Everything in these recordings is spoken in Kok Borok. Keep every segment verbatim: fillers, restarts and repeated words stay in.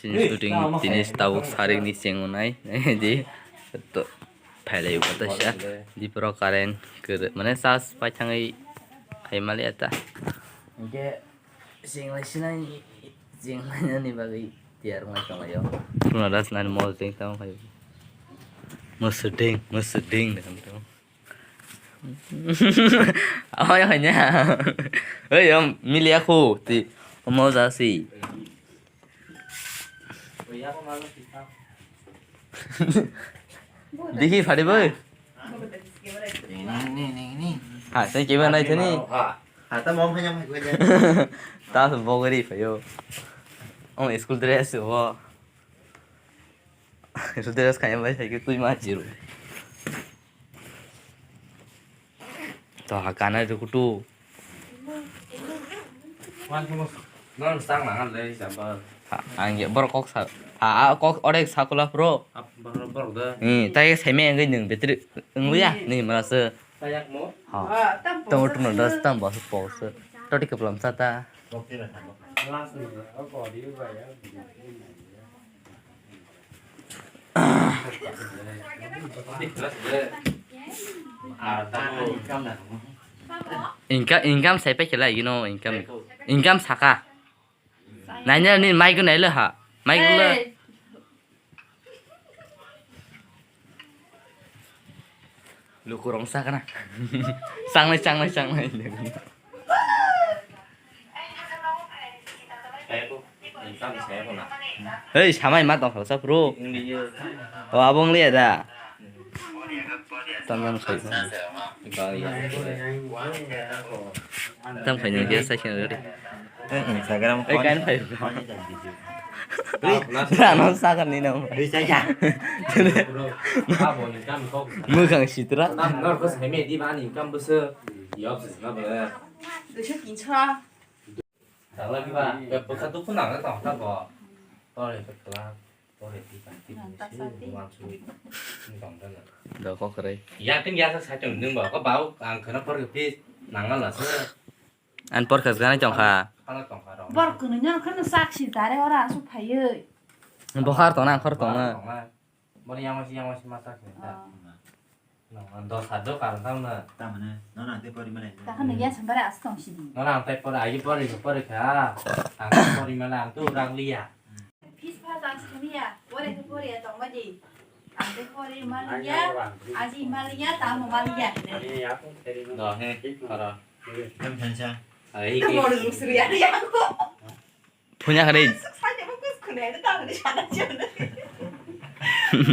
Shooting tini tabuk sarik ni chengo nai di to phailai bo ta sha di pro current kere mane charge pai thangwi khai mali ata. Hingke chenglai sinai chenglai nani bagwi tiyar wngwi tonglaio. Tuna das nani mo jeng tamo khai. Mo shooting, mo shooting de kam tamo. Oi, oi, nya. Oi, om, milia khu, ti, omo ja si. Dikhi phari bai. Ha, sai kiba nai thani. Ha, ta mom phanya mai gwe. Ta bogori phayo. Om school dress wo. School dress kaya bai sai ki tui ma jiru. To ha kana ri kutu. Non sang na le jamba. Ha, ang ye borok kok sa. Ha, a kok orek sakula pro. Borok da. Ni tai sai me ngi nung betri ngu ya ni mala se. Tayak mo. Ha. Tong tu no das tam bas po se. Toti ke pelam sata. Last ni ko di ba ya. Income, income sai pai khelai, you know, income. Income saka. Naina ni mic naile ha. Mic le. Lukurong sakana. Sangnai, sangnai, sangnai. Hei, samai ma tong sa pro. O abong le da. Tam tam khai. Tam khai ni dia sai kena ready. Instagram. Ei kan khai. Rano sakar ni nam. Mukhang sitra. Duiso kinsa. Tala kiba, bwkha dukhu nang tong ta bo. Tore bwkha, tore di kan ti. Doko kwrwi. Ya tin ya sa sa chong nung ba ko bau ang khana por ke pis nang la sa. An por khas ganai tong kha. Khala tong kha ro. Bor kunu nyo khana sak si tare ora su phaiye. Bokhar tong na khor tong na. Bor yang masi yang masi masa khe ta. Nang dos hado kar tang na. Tamane, no na te pori mane. Ta khana ya sambare as tong si di. No na ang tai pori agi pori pori kha. Ang pori mane ang tu rang liya. Phis pha jang sini ya, pore ke pore ya tong ma di. Ang te pore ma liya, aji ma liya, tamo ma liya. Do he, para. Tam thansa. Ai ki. Tamo lu suri ya ya ko. Punya kare. Suk sa de ko kus kune de ta ni sana chana.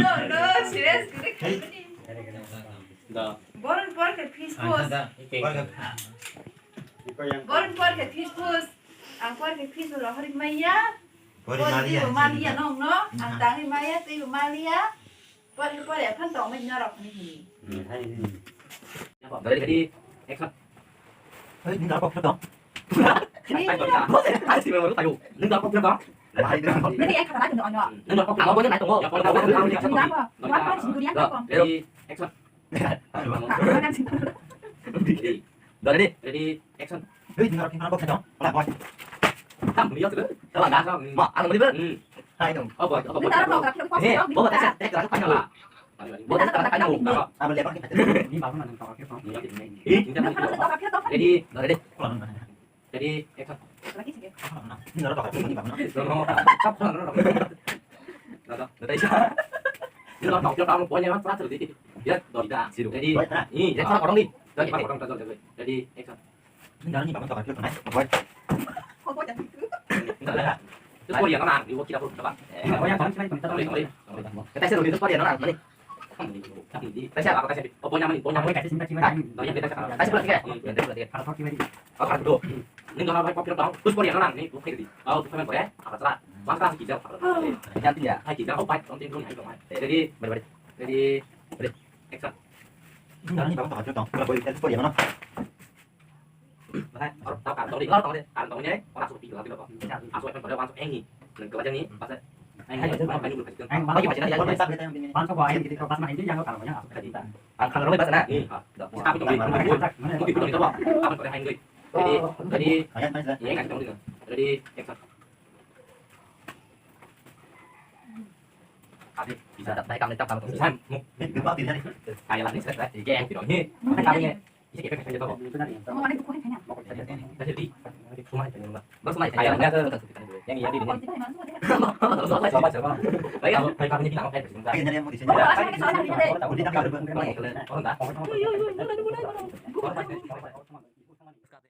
No no, serious kune kune. Do. Boron por ke phis pos. Boron por ke phis pos. Ang por ke phis lo horik maya. Pori maliya. Pori maliya nong no. Ang tangi maya tei maliya. Pori pori aphan tong mai norok ni hi. Ready, action. Hei, nung darok phirok dong. Nung darok phirok dong. Nung darok phirok dong. Ready, action. Ready, ready, action. Hei, nung darok phirok dong. Ola boy. Tam beli ya tu. Ola dah. Ma, anu beli ber. Hmm. Hai dong. Oh boy, oh boy. Nung darok phirok dong. Hei, boy, tak tak tak tak. Boy, tak tak tak. Anu lebar. Ni baru mana darok phirok dong. Ready, ready. Jadi, action. Lagi sih. Ini orang pakai ini, Bang. No, no. No, no. Ini orang pakai kamu punya apa terus ini? Ya, tidak. Jadi, ini dia orang di. Jadi, orang terus jadi. Jadi, action. Ini orang ini Bang pakai itu, Bang. Buat. Enggak ada. Itu kau yang mana? Ibu kita perlu coba. Oh, yang paling sering kita tahu. Kita suruh itu kau yang mana? Ini. Kasi apa kasi? Oh, punya mani, punya mani. Kasi simpan simpan. Kasi pulang tiga. Kalau kau kira di. Oh, kalau tu. Ini kalau mau kopi dong, terus kau yang nang ni, kau kiri. Oh, tu kan boleh. Apa salah? Bangsa si kijang. Yang tiga. Hai kijang, oh, baik, tontin dulu, hai kau. Jadi, beri beri. Jadi, beri. Action. Ini orang ni bapak tak ada dong. Kalau boleh kita kau yang mana? Ready, action. Abi, bisa dapat kamera tak kamera. Bisa, mu. Ini gua tidak. Kayak lagi, saya, saya, kayak yang tidak. Ini, kayak ini. Ini kayak kayak gitu. Mau ada buku ini. Saya di, cuma itu yang, baru cuma itu. Kayak lagi, saya, saya, yang iya, ini. Coba, coba. Baik, kamu, baik, kamu ini bilang, kayak gitu. Kayak ini yang mau di sini. Orang tak.